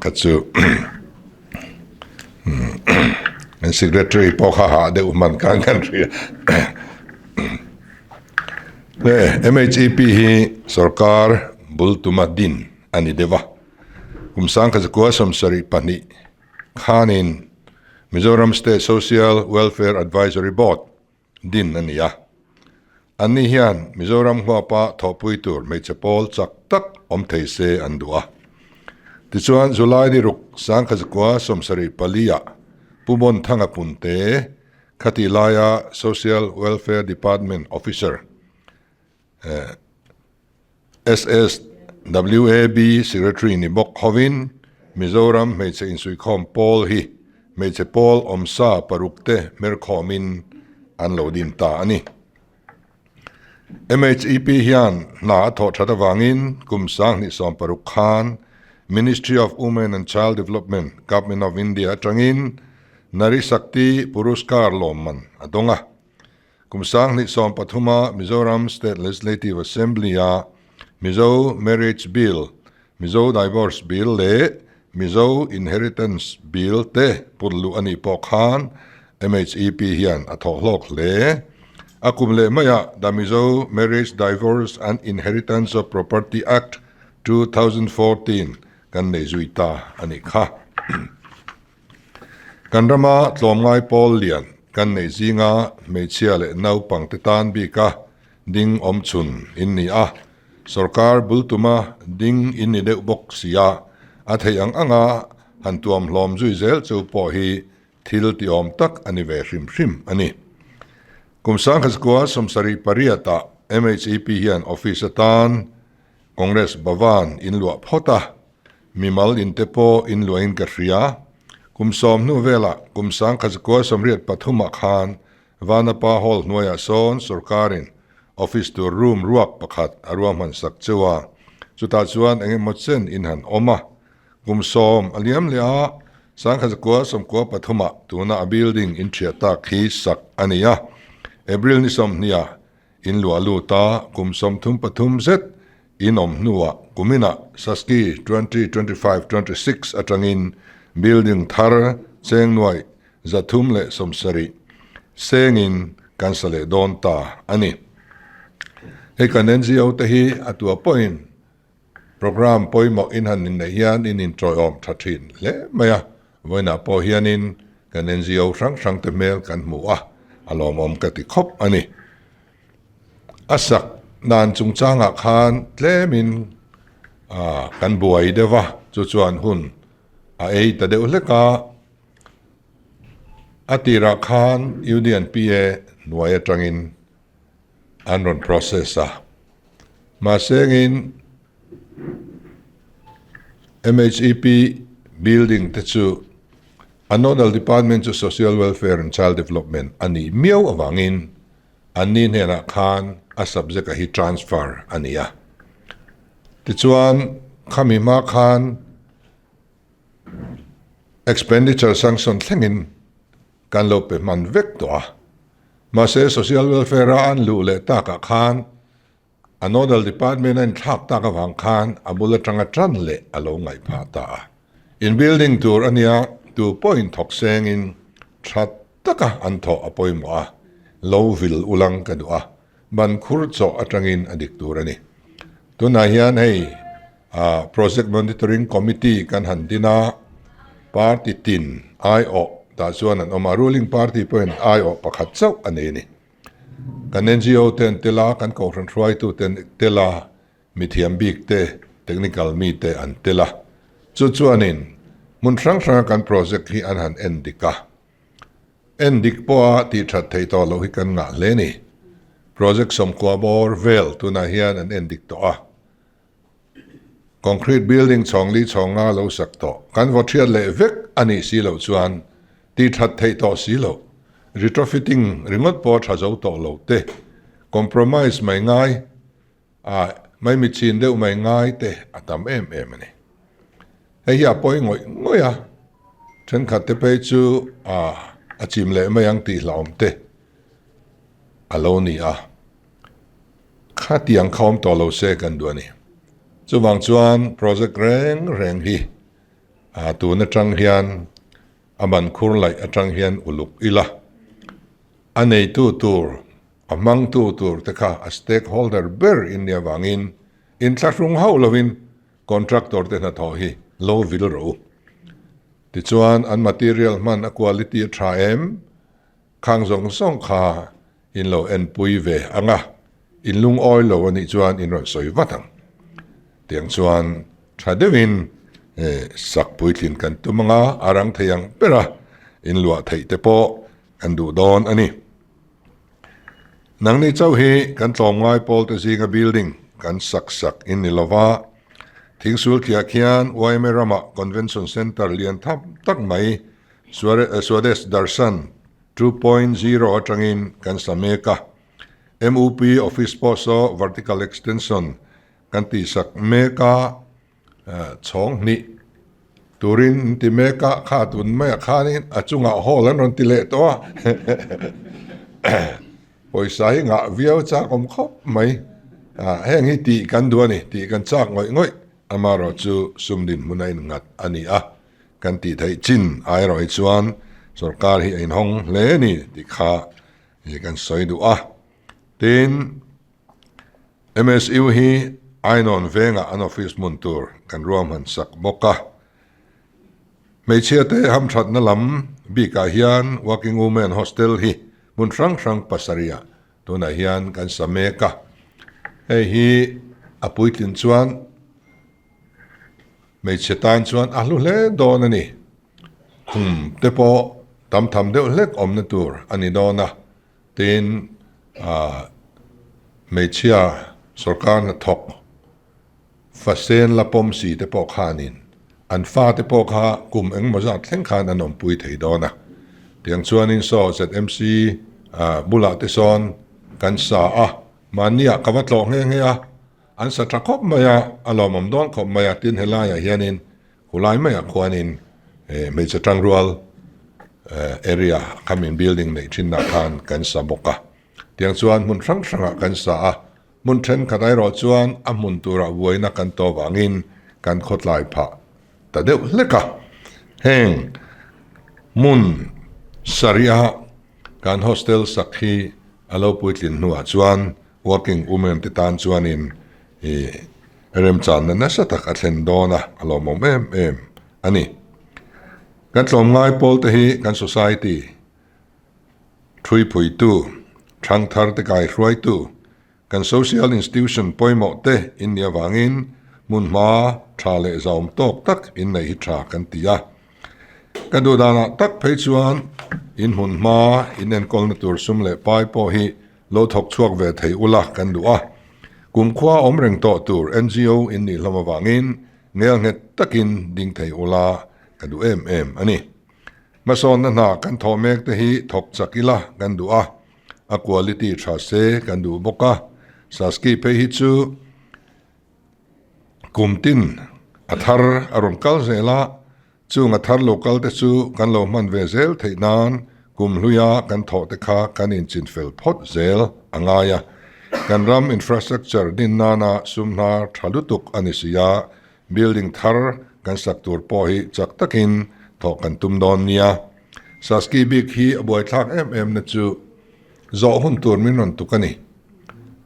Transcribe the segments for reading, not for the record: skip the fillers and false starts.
kha chu an secretary pawh kha hah deuh hman khan kan hria. MHEP hi sorkar bul tuma din a ni deuh a, kum sangkhat zakua 72 khanin Mizoram State Social Welfare Advisory Board din a ni a. Anni hian Mizoram huapa thawhpui tur hmeichhe pawl chak tak awm thei se an duh a. Tichuan July ni ruk sangkhat zakua 74 ah Pu Bonthanga Punte Khati laia Social Welfare Department Officer, SSWAB Secretary ni bawk hovin Mizoram hmeichhe insuikhawm pawl hi hmeichhe pawl awmsa parukte hmerkhawmin an lo din ta a ni. MHEP hian hna a thawh that avangin kum 2016 khan Ministry of Women and Child Development, Government of India atangin Nari Shakti Puruskar lawmman a dawng a. Kum 2013 a Mizoram State Legislative Assembly-a Mizo Marriage Bill, Mizo Divorce Bill leh Mizo Inheritance Bill te put luh a nih pawh khan MHEP hian a thawh hlawk hle. A kum leh maiah The Mizo Marriage, Divorce and Inheritance of Property Act, 2014 kan nei zui ta a nih kha. Kan rama tlawmngai pawl lian kan neih zinga hmeichhia leh naupangte tan bika ding awm chhun in ni a, sorkar bul tuma ding in ni deuh bawk si a, a theih ang anga han tuam hlawm zui zel chu pawh hi thil tiawm tak a ni ve hrim hrim a ni. Kum 1978 ah MHEP hian office atan Congress Bhavan in luah phawt a, Mimal inte pawh in luahin ka hria. Kum 10 hnu velah kum 1983 ah khan Vanapa Hall hnuaiah sawn sorkarin office tur room ruak pakhat a ruahman sak cheu a, chutah chuan eng emaw chen in han awm a. Kum 10 a liam leh a, 1993 ah tuna a building in ṭhiah tak hi sak a ni a. April ni 20 ah in luah lut a, kum 33 zet in awm hnuah kuminah Saski 2025 26 atangin building thar cheng nuaih 370 sengin kan sa leh dawn ta a ni. Hei kan NGO te hi a tua pawhin program pawimawh in han inneih hian in inṭawiawm ṭha ṭhin hle mai a, vawiinah pawh hianin kan NGO hrang hrang te hmel kan hmu a, a lawmawm ka ti khawp a ni. A sak dan chungchangah khan tlemin kan buai deuh va, chu chuan hun a ei ta deuh hlek a. A tirah khan Union PA hnuai atangin an rawn process a, mahsengin MHEP building te chu a nodal department chu Social Welfare and Child Development a nih miau avangin Anni hnenah khan a subject a hi transfer a ni a. Tichuan, khami hma khan expenditure sanction thlengin kan lo pe hman vek tawh a. Mahse, social welfare a an luh leh takah khan a nodal department a inthlak tak avang khan a bul atanga tan leh a lo ngaih phah ta a. In building tur a nia, tu pawhin thawk sengin tha taka an thawh a pawimawh a, lo vil ulang ka duh a, ban khur chawh atangin a dik tur a ni. Tunah hian hei Project Monitoring Committee kan han din a, party tin aiawh tah chuan an awm a, ruling party pawhin aiawh pakhat chauh a nei a ni. Kan NGO te an tel a, kan kohhran hruaitu te an tel a, Mithiam bik te, technical mi te an tel a. Chu chuanin hmun hrang hranga kan project hi an han en dik a. En dik pawha tih that theih tawh loh hi kan ngah hle ni. Project 90 bawr vel tunah hian an en dik tawh a. Concrete building chhawng li chhawng nga lo sak tawh. Kan vaw thiat leh vek a nih si loh chuan tih that theih tawh si loh. Retrofitting ringawt pawh tha zo tawh lo te. Compromise mai ngai. A maimi chin deuh mai ngai te a tam em em a ni. Hei hi a pawi ngawih ngawih a, thenkhat te phei chu a a chim leh mai ang tih hlauhawm te a lo ni a, khatiang kha awm tawh lo se kan duh a ni. Chuvang chuan project reng reng hi. Tun atang hian a ban khur laih atang hian uluk ila. A neitu tur, a hmangtu tur te kha a stakeholder ber in nia vangin inthlahrung hauh lovin contractor te hnathawh hi lo vil rawh u. Tichuan an material hman a quality a tha em? Khang zawng zawng kha in lo enpui ve ang a, in lungawi lo a nih chuan in rawn sawi vat ang. Tiang chuan tha deuhin sak puitlin kan tum ang a, a rang thei ang ber a, in luah theih te pawh kan duh dawn a ni. Nangni chauh hi kan tlawmngai pawl te zinga building kan sak sak in ni lova, Thingsul thliah khian yma ramah Convention Centre lian thap tak mai Swadesh Darshan 2.0 atangin kan sa mek a. MUP office pawh saw vertical extension kan tihsak mek a, chhawng hnih turin an ti mek a, kha tun maiah khanin a chungah hall an rawn ti leh tawh a. Pawisa hi ngah viau chak awm khawp mai. Heng hi tih kan duh a ni, tih kan chak ngawih ngawih. Amaherawhchu sum dinhmun a innghat a ni a. Kan tih theih chin ai erawh hi chuan sorkar hi a inhawng hle a ni tih kha kan sawi duh a. Tin, MSU hi Ainawn vengah an office hmun tur kan ruahman sak bawk a. Hmeichhia te hamthatna lam bikah hian Working Women Hostel hi hmun hrang hrang pasarihah tunah hian kan sa mek a. Hei hi a puitlin chuan Hmeichhe tan chuan a hlu hle dawn a ni. Khum te pawh tam tham deuh hlek awmna tur a ni dawn a, tin ah hmeichhia sorkar hnathawk fasen la pawm si te pawh khanin an fate pawh kha kum engemaw zat thleng khan an awmpui thei dawn a. Tiang chuanin saw ZMC ah bulah te sawn kan sa a, mahniah ka va tlawh nghe nghe a. An sa tha khawp mai a, a lawmawm dawn khawp mai a, tin helaiah hianin khulai maiah khuanin hmeichhe tangrual area khamin building neih thinah khan kan sa bawk a. Tiang chuan hmun hrang hrangah kan sa a, hmun thenkhat erawh chuan a hmun turah buaina kan tawh vangin kan khawtlai phah ta deuh hlek a. Heng hmun sarih-a kan hostel sak hi a lo puitlin hnuah chuan Working women te tan chuanin ih remchanna nasa tak a thlen dawn a, a lawmawm em em a ni. Kan tlawmngai pawl te hi kan society thuipuitu, thangthar te kaihruaitu, kan social institution pawimawh te in nih avangin hmunhma tha leh zauawm tawk tak in neih hi tha kan ti a. Ka duh danah tak phei chuan in hmunhma in enkawlna tur sum leh pai pawh hi Lo thawk chhuak ve thei ula kan duh a, kumkhua awm reng tawh tur NGO in nih hlawm avangin nel nghet takin ding thei ula ka duh em em a ni. Hmasawnna hna kan thawh mek te hi thawk chak ila kan duh a, a quality tha se kan duh bawk a, Saski phei hi chu kum tin a thar a rawn kal zel a, Chung a thar local te chu kan lo hman ve zel theih nan kum hluia kan thawh te kha kan inchinfel phawt zel a ngai a. Kan ram infrastructure din nana sum hnar tha lutuk a ni si a, building thar kan sak tur pawh hi chak takin thawh kan tum dawn nia. Saski bik hi a buaithlak em em na chu zawh hun tur min rawn tuk a ni.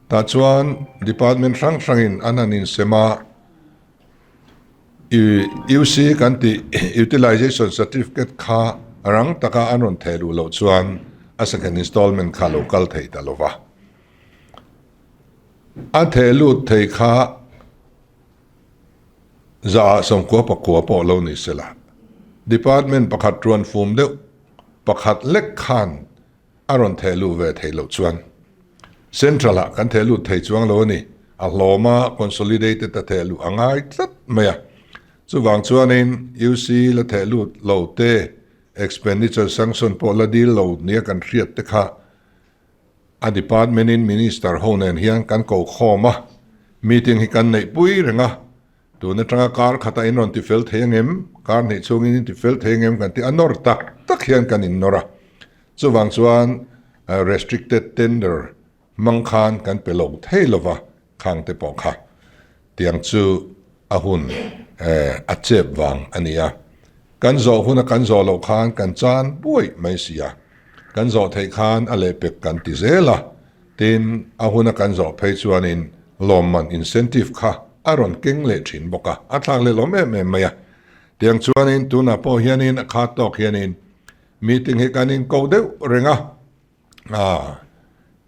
Tah chuan department hrang hrangin an han insem a. UC kan tih Utilization Certificate kha rang taka an rawn theh luh loh chuan a second installment kha lo kal thei ta lo va. A theh lut thei kha zaah sawmkua pakua pawh lo ni sela. Department pakhat ruan fum deuh pakhat lek khan a rawn theh luh ve theih loh chuan Central ah kan theh lut thei chuang lo a ni. A hlawm a consolidated a theh luh a ngai tlat mai a. Chuvang chuanin UC la theh lut lo te, expenditure sanction pawh la dil lo nia kan hriat te kha a department in Minister ho nen hian kan ko khawm a, meeting hi kan neih pui reng a. Tun atanga kar khata in rawn tifel thei angem? Kar hnih chhungin in tifel thei angem kan ti a, nawr tak tak hian kan innawr a. Chuvang chuan restricted tender hmang khan kan pe lo thei lova khang te pawh kha tiang chu a hun a chep vang a ni a. Kan zawh huna kan zawh loh khan kan chan buai mai si a, kan zawh theih khan a lehpek kan ti zel a, tin a huna kan zawh phei chuanin lawmman incentive kha a rawn keng leh thin bawk a, a thlak leh lawm em em mai a. Tiang chuanin tunah pawh hianin a khat tawk hianin meeting hi kan inko deuh reng a, aa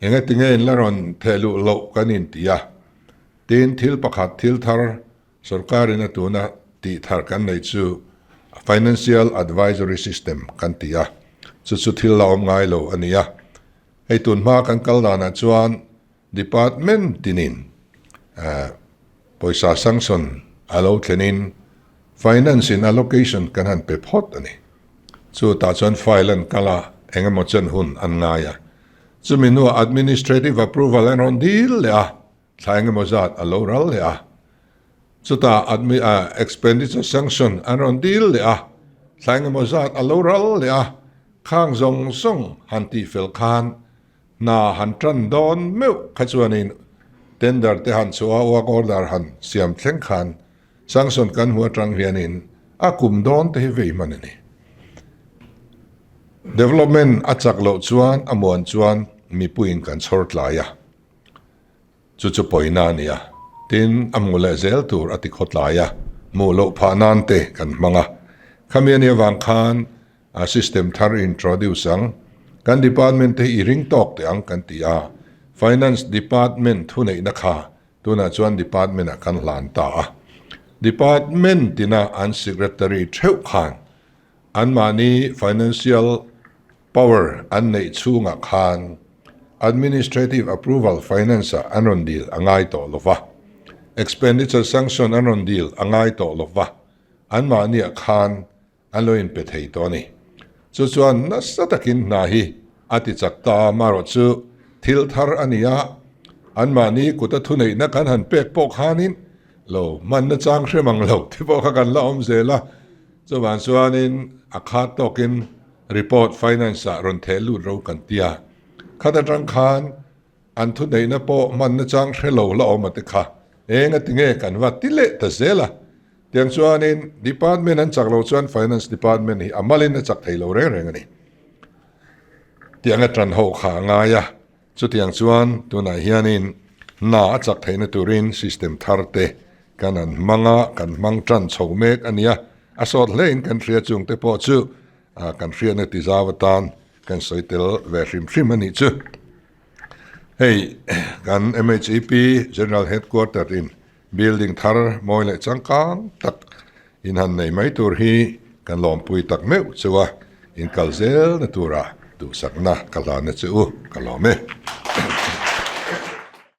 engatinge in la rawn theh luh loh kan inti a, tin thil pakhat thil thar Sorkarin a tuna tih thar kan neih chu Financial Advisory System kan ti a, chu chu thil la awm ngai lo a ni a. Hei tun hma kan kal danah chuan Department tinin pawisa sanction a lo thlenin Finance in allocation kan han pe phawt a ni. Chu tah chuan file an kal a, eng emaw chen hun an ngai a. Chumi hnuah Administrative Approval an rawn dil leh a. Thla engemaw zat a lo ral leh a, chutah admi ah expenditure sanction an rawn dil leh a, thla engemaw zat a lo ral leh a, khang zawng zawng han tih fel khan hna han tan dawn meuh kha chuanin tender te han chhuah a, work order han siam thleng khan sanction kan hmu atang hianin a kum dawn te hi vei hman a ni. Development a chak loh chuan a muan chuan mipuiin kan chhawr tlai a. Chu chu pawina a ni a, tin a hmuh leh zel tur a ti khawtlai a, hmuh loh phah nan te kan hmang a. Khami a nih avang khan a system thar introduce ang, kan department te hi i ring tawk teh ang kan ti a, Finance department thuneihna kha tunah chuan department ah kan hlan ta a. Department tina an secretary theuh khan anmahni financial Power an neih chhungah khan Administrative Approval Finance-ah an rawn dil a ngai tawh lo va, Expenditure Sanction an rawn dil a ngai tawh lo va, anmahniah khan an lo inpe thei tawh a ni. Chu chuan nasa takin hna hi a ti chak ta a, marawh chu thil thar a ni a, anmahni kuta thuneihna kan han pek pawh khanin lo hmanna chang hrem ang lo ti pawh kha kan la awm zel a, chuvang chuanin a khat tawkin Report Finance ah rawn theh lut ro kan ti a, khat atang khan an thuneihna pawh hman nachang hre lo la awm a te kha eng a ti nge kan va ti leh ta zel a. Tiang chuanin Department an chak lo chuan Finance Department hi a malin a chak thei lo reng reng a ni. Tiang a tan ho kha a ngai a, chutiang chuan tunah hianin hna a chak theihna turin system thar te kan han hmang a, kan hmang tan chho mek a nia, a sawt hlein kan hria chung te pawh chu kan hriatna ti zau atan kan sawi tel ve hrim hrim a nih chu. Hei kan MHEP General Headquarter in building thar mawi leh changkang tak in han nei mai tur hi kan lawmpui tak meuh chu a, in kal zel na tura duhsakna ka hlan na che u ka lawm e.